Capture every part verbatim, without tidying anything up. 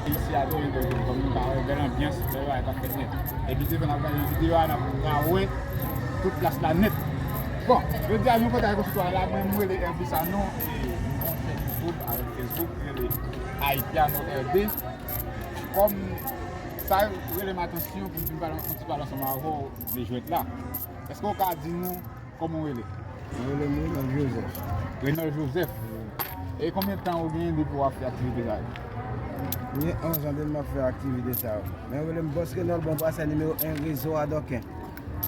Isi a te rele, kòm nou ka wè, bèl anbyans, bèl bagay k ap fèt nèt. Epi devan n ap gade videyo a, n ap ka wè tout plas la nèt. Bon, jodi a nou kontan avèk yon sitwayen la, mwen m rele Herby Sanon, e m gen yon chèn YouTube avèk Facebook, rele Haitiano R D. Kòm sa rele m atansyon pou m vin pale yon ti pale ansanm avè w de jwèt la. Èske w ka di nou kòman w rele? Mwen rele m Renald Joseph. Renald Joseph. E konbyen tan ou gen depi w ap fè aktivite sa yo? M gen onz an depi m ap fè aktivite sa yo. Men yo rele m Bòs Renald, bon brasè nimewo en, rezo a dòken.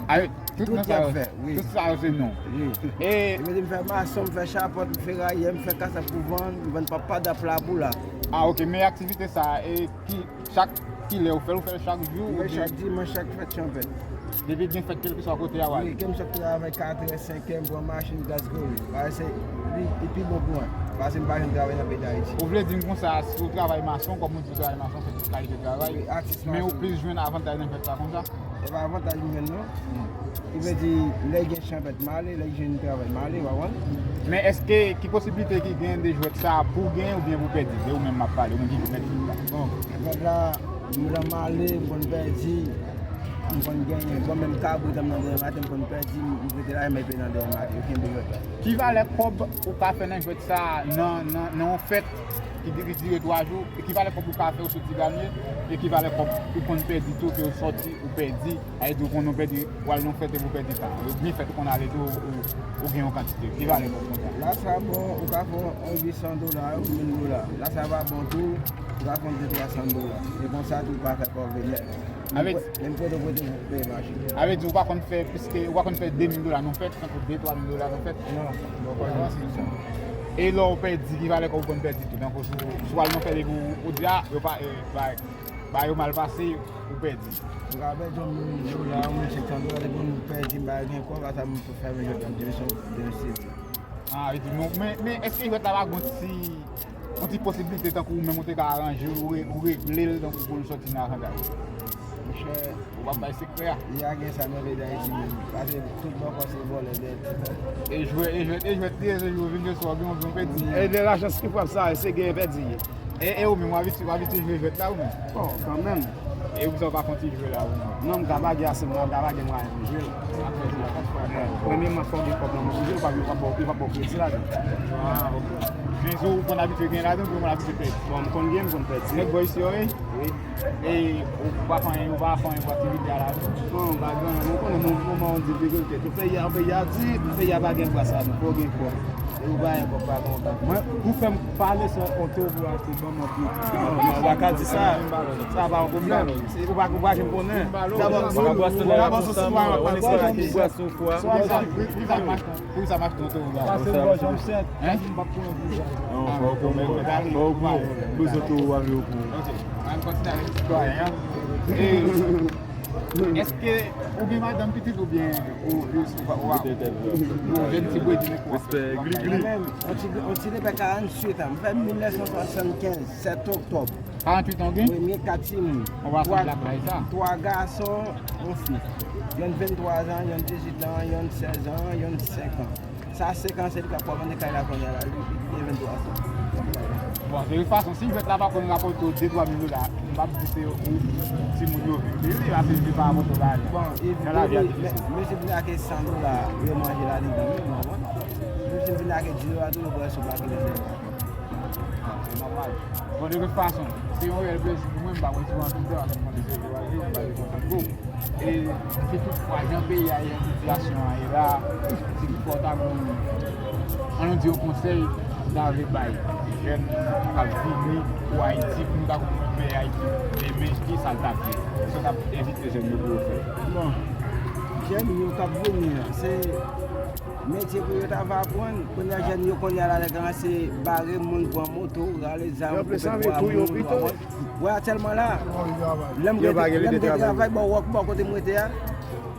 Ayo, tout non sa yo, fè, wi. Tout sa yo se non. Wi. E yo di m fè mason, m fè chapant, m fè rayè, m fè kasèt pou vann, m vann papa dap la pou la. Ah, ok, men aktivite sa, e ki, chak kilè ou fè l, ou fè l chak jou? Mwen fè l chak dimanch, chak fèt chanpèt. Depi gen fèt kèlkeswa kote a w ale? Wi, ke m sot travay katrè, senkè, m pran machin, gaz gori. Paske se li, li pi bon pou mwen. Paske m pa janm travay nan peyi Dayiti. Ou vle di m konsa, si w travay mason, kòm ou di w travay mason, se tout kalite travay, men ou plis jwenn avantaj nan fèt sa konsa? E pa avantaj m jwenn non. Ki vle di, lè gen chanpèt m ale, lè gen travay m ale, w konprann? Men èske, ki posiblite ki gen de jwèt sa pou w genyen oubyen pou w pèdi? Se ou menm m ap pale, ou menm ki mèt jwèt la. Bon, jwèt la, m, lè m ale, m konn pèdi, m konn genyen. Bon, menm kabrit an m nan dèyè maten, m konn pèdi, m, m rete la, m ap nan dèyè maten, yo kenbe jwèt la. Ki valè kòb ou ka fè nan jwèt sa a, nan, nan, nan yon fèt ki di-, ki dire twa jou, e ki valè kòb ou ka fè ou soti ganye, e ki valè kòb ou konn pèdi tou ke ou soti ou pèdi, sa vle di ou konn ou pèdi, ou al nan fèt epi ou pèdi sa. Ou gen fèt ou konn ale tou, ou, ou gen yon kantite. Ki valè kòb konsa? La sa bon, ou ka fè yon uit san dola, yon mil dola. La sa pa bon tou, ou ka fè yon de twa san dola. E konsa tou ou ka fè kòb vennèf. Avè, menm kote ou kote pou peye mache. Avè di ou pa konn fè plis ke, ou pa konn fè de mil dola nan fèt, tankou de twa mil dola nan fèt? Non, mwen pa konn fè sa. E lè ou pèdi, ki valè kòb ou konn pèdi tou? Tankou si w, si w al nan fèt epi ou, ou di, a, yo pa, e, bay, bay yo mal pase, ou pèdi. M ka pèdi yon mil dola, yon mil senk san dola, depi m pèdi, m pa gen kòb, sa m fèmen jwèt la, depi se yon, depi se Ah, li di non. Men, men èske jwèt la pa gon ti, yon ti posiblite tankou ou menm ou te ka aranje l, ou re-, ou regle l tankou pou l soti nan avantaj ou? Monchè, ou p ap bay sekrè a? Ya gen sa nan peyi Dayiti menm. Paske tout bòkò se vòlè nèt. E jwèt, e jwèt, e jwèt li ye, se jou vin de swa, gen yon, gen yon pèdi. E de lachans ki frape sa, se gen pèdi ye. E, e ou menm, w abitye, w abitye jwe jwèt la ou menm? Bon, kanmenm. E poukisa w pa fè yon ti jwe la ou menm? Non, m ka pa gen ase mwayen, m ka pa gen mwayen pou m jwe l. Premyèman, fò w gen kòb nan men pou jwe l, ou pa, ou pa, ou pa, ou pa ba w kredi ladan. Ah, ok. Men si w konn abitye gen ladan, ou konn abitye pèdi? Bon, m konn gen, m konn pèdi. Nèg bò isi yo, wi? Wi. E ou pa fè anyen, ou pa fè anyen pou aktivite a la? Non, m pa gen anyen. Ou konnen, moman an difikilte. Tout peyi a, yon peyi a di, peyi a pa gen bras adan, fò w gen kòb. E ou pa gen kòb, pa gen kòb. Mwen, pou fè m pale sou oto pou achte, ban m anpil. Non, non, ou pa ka di sa. Sa pa yon pwoblèm. Se, ou pa, ou pa janm konnen. Dabò, dabò, se sitwayen w ap pale. Pou sa m achte, pou sa m achte oto, ou pa. Pase bò Janm Sèt, m p ap konnen pou sa. Non, fò w konnen, fò w konnen. Pou oto ou ap yo pou. Ok, ann kontinye avèk sitwayen an. E, èske ou gen madanm, pitit oubyen ou, ou, ou, ou, ou jèn ti bredine pou w ap fè? Respè, Gligli. Mwen menm, yon ti, yon ti lepè karanntuit an, m fèt mil nèf san swasannkenz, sèt oktòb. Karanntuit an w gen? Wi, m gen kat timoun. Twa, twa gason, yon fi. Yonn venntwa zan, yonn dizuit an, yonn sèz an, yonn senk an. Sa senk an, se li k ap kòmande kay la kounye a la, li, li gen venntwa zan. Bon, de tout fason, si jwèt la pa konn rapòte w de twa mil dola, m p ap di se ou timoun yo vin peye, paske li pa rapòte w lajan. Bon, e nan lavi a difisil. Men, men si m vin ak san dola, yo manje ladan kanmenm, w konprann? Men si m vin ak dis dola tou, yo pral sou pake lajan. Se nòmal. Bon, de tout fason, se yon reyèl plezi pou mwen, m pa pran ti anpil tan, paske m konnen se jou a jou, m pa gen kontan gwo. E si toutfwa jan peyi a ye, sitiyasyon an ye la, si toutfwa w ta gen yon, ann di yon konsèy ou ta vle bay jèn k ap vini pou Ayiti, pou nou ta konn peyi Ayiti demen, ki sa l t ap ye? Sa w t ap envite jèn yo pou yo fè? Bon, jèn yo k ap vini an, se metye pou yo ta va aprann. Kounye a jèn yo kounye a la, lè kòmanse bare moun, pran moto, rale zam, koupe bwa moun, w konprann? Wè aktyèlman la, lè m gen, lè m gen travay bò wòk, bò kote m rete a,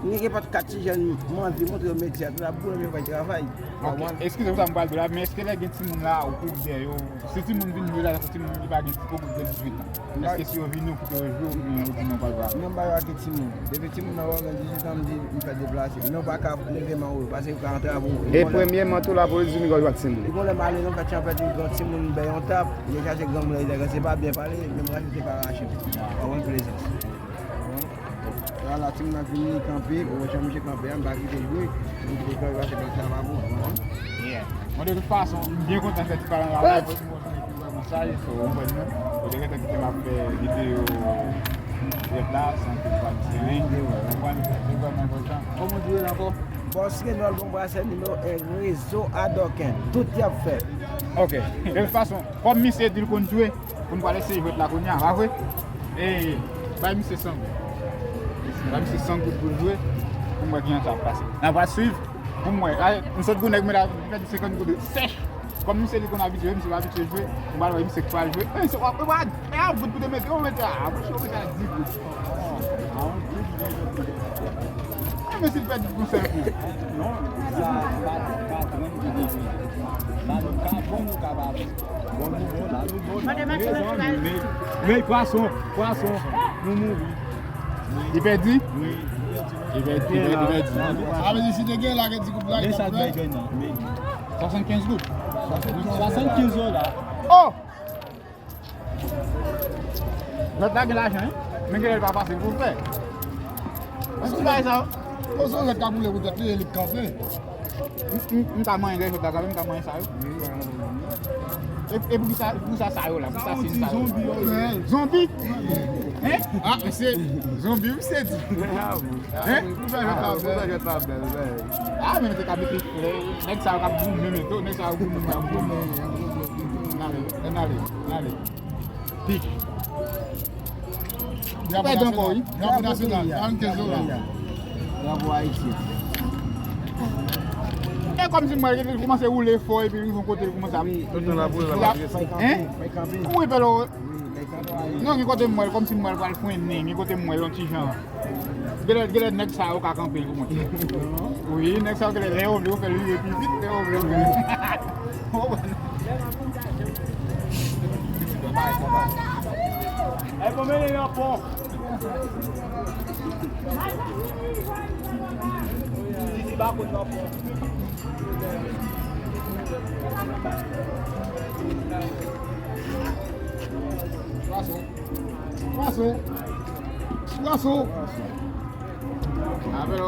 Mwen gen nenpòt kat ti jèn, mwen anvi montre yo metye a, tou la pou yo fè travay. Ok, eskize pou sa m pral di w la, men èske lè gen timoun la, ou kouri dèyè yo, si timoun vin jwe la, se timoun ki pa gen, ki poko gen dizuit an? Èske si yo vini, ou kite yo jwe, oubyen ou di non, pa jwe avè yo? Non, m pa jwe ak timoun. Depi timoun nan wè w gen dizuit an, m di m fè deplase. Men w pa ka leve men w, paske yo ka antre avè w. E premyèman tou, lapolis di m gen jwe ak timoun. Li gon lè m ale nan fèt chanpèt, li pran timoun bè yon tap, li chache granmoun la, li di se pa byen pale, men m rache te pa rache. Pa konn plezans. La, la, timoun nan vini kanpe, ou wè jan misye kanpe a, m pa kite l jwe, m kite l kanpe, paske bèl travay pou ou, konprann? Yeah. Bon, de tout fason, m byen kontan fè ti pale anba la, pou nou kontinye pou wè konsay, so, ou konprann non? Ou te gentan kite m ap fè videyo jwèt la, san ke m pa di se li, ou konprann? Se vrèman enpòtan. Kòman w di l ankò? Bòs Renòl, bon brasè nimewo en, rezo Adòken, tout y ap fè. Ok. De tout fason, kòm misye di l konn jwe, pou n pral eseye jwèt la kounye a, pa vre? E, bay misye san goud. Bay misye san goud pou l jwe, pou m wè kijan sa ap pase. N a pral swiv, pou m wè. A, m sot gwo nèg, men la, m pèdi senkant goud sèch. Kòm misye li konn abitye jwe, misye pa abitye jwe, m pral wè misye k pral jwe. E, misye, w ap, w ap, e, a, goud pou te mete, w mete a, mwen, w mete a di goud. A, men si l pèdi pou sèl kou. Non, sa, pa, pa trant ki depi. Sa nou ka bon, nou ka pa bon. Bon, nou bon, la, nou bon. Mezanmi, men, men pwason, pwason, nou mouri. Li pèdi? Wi. Li pèdi, li pèdi, li pèdi. Sa vle di, si te gen la, gen ti koup la, men sa l fè gagné, men swasannkenz goud. Swasannkenz dola. Oh! Lòt la gen lajan, wi. Men genlè l pa fasil pou l fè. Mwen ti bagay sa yo. Konsa lòt ka boule pou tèt li, e li k kanpe. M, m, m ta manyen lè jòt la kanpe, m ta manyen sa yo. E, e poukisa, poukisa sa yo la, pou sa se sa yo? Zonbi yo ye. Zonbi? Hein? Ah, se zonbi, wi, se di. Hein? Pou fè jwèt la bèl. Pou fè jwèt la bèl, bèl. Ah, men te ka mete flè. Nèg sa yo k ap goumen, men tou, nèg sa yo goumen, yo goumen. N ale, n ale, n ale. Pik. Pèdi ankò, wi. Drapo nasyonal, karannkenz dola. Drapo Ayiti. E kòmsi m wè l kòmanse woule fò epi l rive yon kote l kòmanse ap. Hein? Wi, pèlo. Non, gen kote m wè l, kòmsi m wè l pral frennen, gen kote m wè l yon ti jan. Genlè, genlè nèg sa yo ka kanpe l pou mwen. Wi, nèg sa yo genlè lè yo vle yo fè l rive pi vit, lè yo vle yo fè l. Ay, bon, mennen nan pon. Titi pa konn nan pon. Pwason. Pwason. Pwason. Apre,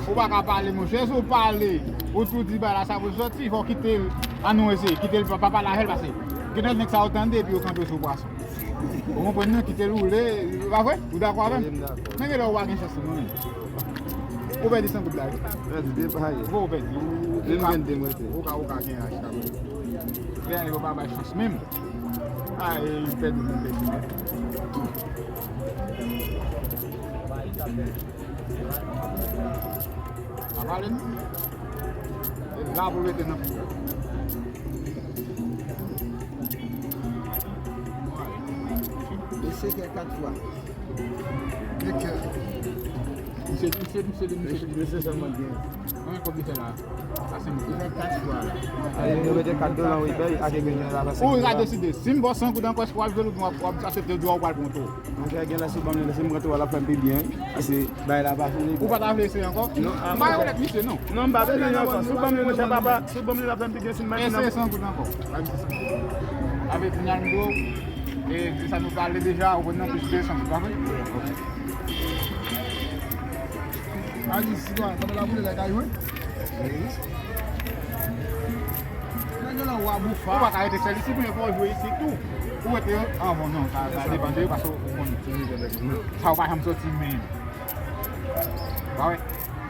ou pa ka pale, monchè. Si w pale, ou tou di bagay la sa pou soti, fò w kite l. An nou eseye, kite l, pa, pa pale avè l, paske genlè nèg sa yo tande, epi yo kanpe sou pwason. Ou konprann, non? Kite l woule, pa vre? Ou dakò avè m? Wi, m dakò. Men genlè ou pa gen chans, non, men. Ou pèdi san goud la, wi. Pèdi de payèt. Ou pèdi. Ou, ou, ou ka, ou ka, ou ka gen achte. Lè yo pa bay chans menm. A, e, pèdi moun pèdi. A pale nou. E la pou rete nan kou. E se kè kat fwa. E kè. Misye, misye, misye, misye, misye sèlman gen. Konbyen kòb li fè la? Sa se misye. Li fè kat fwa la. Ayi, nou mete kat dola, wi, bay, ake gen la pase. Ou ka deside. Si m ba w san goud ankò, èske w ap jwe l oubyen w ap, w ap aksepte dwa ou pral pran tou? Monchè, gen lè si w ban m li, si m pran tou, l ap fè m pi byen, wi. Paske bay la pa fini. Ou pa ta vle eseye ankò? Non, a, m pa yon lèt misye, non. Non, m pa bezwen ankò. Si w ban m li, monchè, papa, si w ban m li, l ap fè m pi byen, si m mèt. Eseye san goud ankò. Bay misye san goud. Avèk Rinaldo, e, se sa nou pale deja, ou konn nan plis de san goud, pa vre? Ayi, si pa, sa pa la boule la, kay, wi. Nèg yo nan wa boufa. Ou pa ka rete sèl isit, men fò w jwe isit tou. Ou rete, ah, bon, non, sa, sa depann de yo, paske ou konn. Sa ou pa janm soti, men. Ba wè.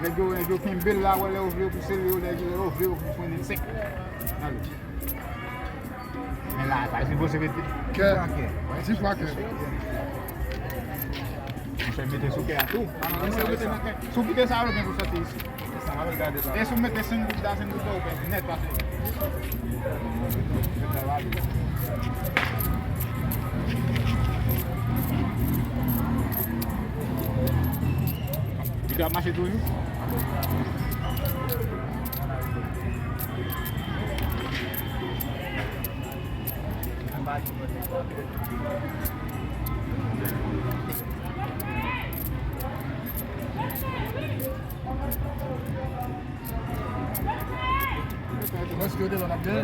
Nèg yo, nèg yo kenbe l la, wè, lè yo vle yo pouse l, lè yo vle yo pouse l sèk. Gade. Men la, pa sipoze rete. Kè. Ti fwa kè. Monchè, mete sou kè a tou. Si w kite sa, yo gen pou soti isi. E si w mete senk goud la, senk goud la, ou pèdi nèt, pase. Yo ap mache toujou. Paske yo te lò n ap dèyè.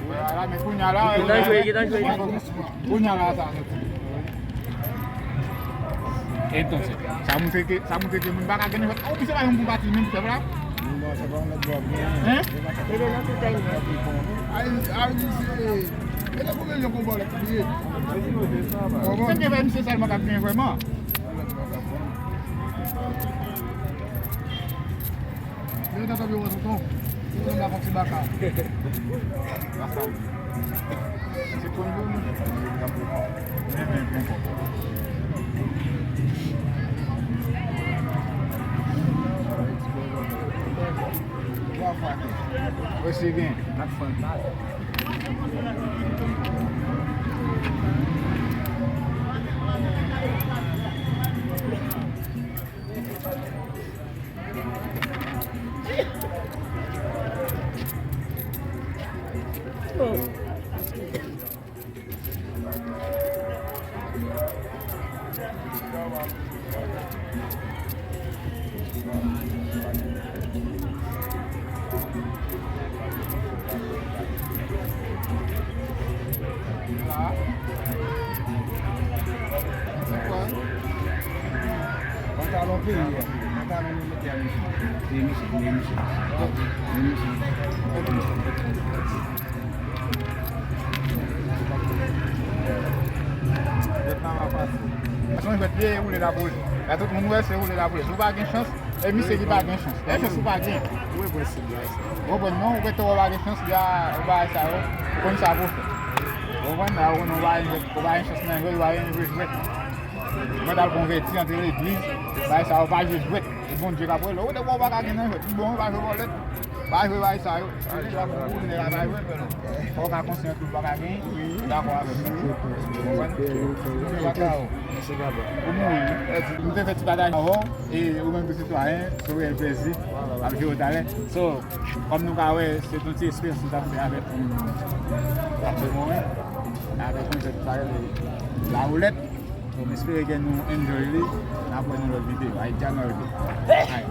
Li danjre, li danjre. Kounye a la sa. Entonces, sa montre ke, sa montre ke moun pa ka gen nenpòt. Oh, misye pa yon bon pati menm, chèf la. Hein? Li te nan tout ane. Ay, ay, misye. E nan konbyen yon konba lè ki ye? Bon, bon. Se ke misye sèlman k ap gen vrèman. Yo ta tanpe wè tonton. Tonton la fè ti baka. Baka. Se konn pou nou. Men, men, men, men. Twa fwa tou. Osi byen. Ak fòn. Pantalon peyi a. Pantalon nou mete a misye. E misye, e misye. E misye. Jwèt la va pase. Se yon jwèt li ye, woule la pou li. La tout moun wè se woule la pou li. Si w pa gen chans, e misye ki pa gen chans. Gen chans ou pa gen. Ou konprann non, ou gentan wè w pa gen chans, ya, ou bagay sa yo. Ou konn sa pou w fè. Ou konprann, la ou konn ou pa gen, ou pa gen chans nan jwèt, ou pa gen jwe jwèt. Mwen t al konvèti antre legliz, bagay sa yo pa jwe jwèt. E Bondye k ap rele w. Ou te wè w pa ka gen nan jwèt. Bon, ou pa jwe bòlèt. Pa jwe bagay sa yo. Ou te wè pou ou vin la pa jwe. Fò w ka konsyan tou w pa ka gen. Dakò avè m. Ou konprann? Ou mouri. Nou te fè ti pataj avè w. E ou menm tou sitwayen, se yon reyèl plezi ap jere w talè. So, kòm nou ka wè, se yon ti eksperyans nou t ap fè avèk, avèk mwen, avèk mwen, se sa rele la roulette. So, m espere ke nou enjoy li. N ap wè nan lòt videyo. Haitian Norby. Ay.